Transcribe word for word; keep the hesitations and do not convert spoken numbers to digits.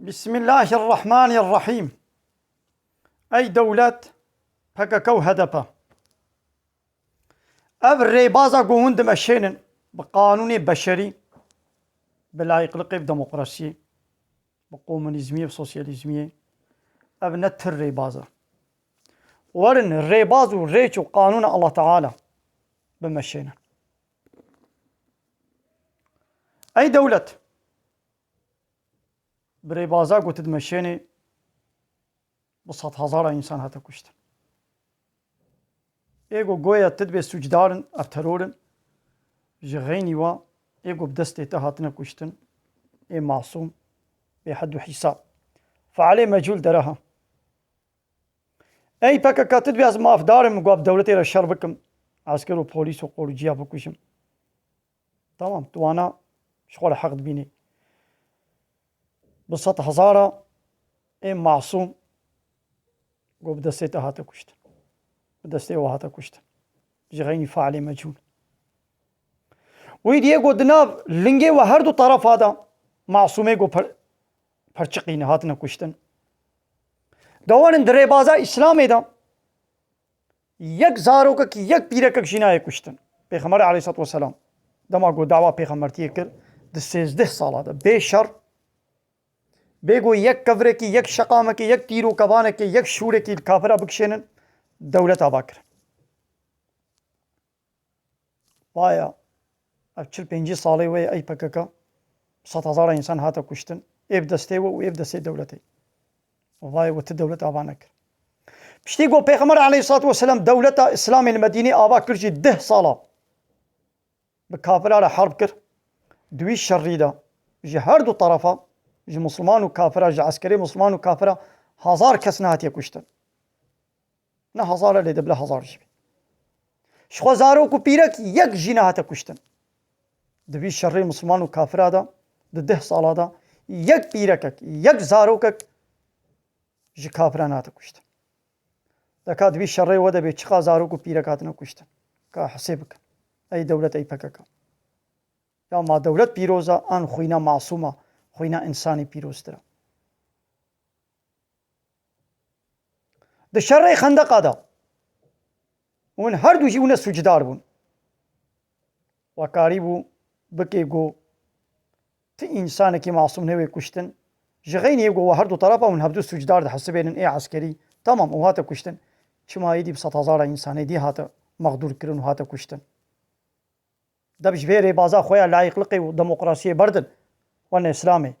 Bismillahirrahmanirrahîm. Ey dewlet, P K K û H D P. Ev rêbaza ku hûn dimeşênin bi qanûnê beşerî, bi layîqliqê, bi demokrasiyê, bi komunîzmiyê, bi sosyalîzmiyê, ev ne tir rêbaz e. Werin rêbaz û rêç û qanûna Allah Teala bimeşênin. Ey dewlet, bi rêbaza ku tu dimeşênê, bi sed hezara însan hate kuştin. Ê ku goya tu dibê sûcdar in, ev teror in, ji xeynî wa ê ku bi destê te hatine kuştin, ê masûm, bê hed û hîsab. Fealê mecûl dereha. Ey P K K, tu dibê ez mafdar im, ku bi dewletê re şer bikim, esker û polîs û qorûciya bikujim. Tamam, tu wana ji xwe re heq dibînî. Bi sed hezara ê masûm ku bi destê te hate kuştin. Bi destê we hate kuştin. Ji xeynî fealê mecûl. Wî diyê ku di nav lingê we her du terefa de masûmê ku per-, perçiqîne hatine kuştin. De werin di rêbaza Îslamê de yek zarokek, yek pîrekek jî nayê kuştin. Pêxember aleyhissalatu vesselam dema ku dawa pêxembertiyê kir, di sêzdeh sala de bê şer, bê ku yek kevrekî, yek şeqamekî, yek tîrokevanekî, yek şûrekî li kafira bikişênin, dewlet ava kir. Vaya, ev çil pêncî salê wê ye, ey P K K, sed hezara însan hate kuştin. Ê bi destê we û ê bi destê dewletê. Vay, we ti dewlet ava nekir. Piştî ku Pêxember aleyhissalatu vesselam dewleta Îslamê li Medînê ava kir jî deh sala bi kafira re herb kir. Di wî şerî de ji her du terefa, ji Musulman û kafira, ji eskerê Musulman û kafira hezar kes nehatiye kuştin. Ne hezar e, lê dibile hezar jî bî. Ji xwe zarok û pîrek yek jî nehate kuştin. Di vî şerê Musulman û kafira de, di deh sala de yek pîrekek, yek zarokek ji kafira nehate kuştin. De ka di vî şerê we de bê çiqa zarok û pîrek hatine kuştin. Ka hesê bikin. Ey dewlet, ey P K K. Ya ma dewlet pîroz e, an xwîna masûm e, xwîna însanî pîroztir e. Di şerê Xendeqa de hûn her du jî hûn e sûcdar bûn. We karîbû bikê ku ti însanekî masûm newê kuştin. Ji xeynî yê ku we her du terefa hûn hevdu sûcdar dihesibênin ê eskerî. Tamam, û hate kuştin. Çima êdî bi sed hezara însanê dî hate mexdûr kirin û hate kuştin? Deb ji vê rêbaza xwe ya layîqliqê û demokrasiyê berdin. Wene Îslamê.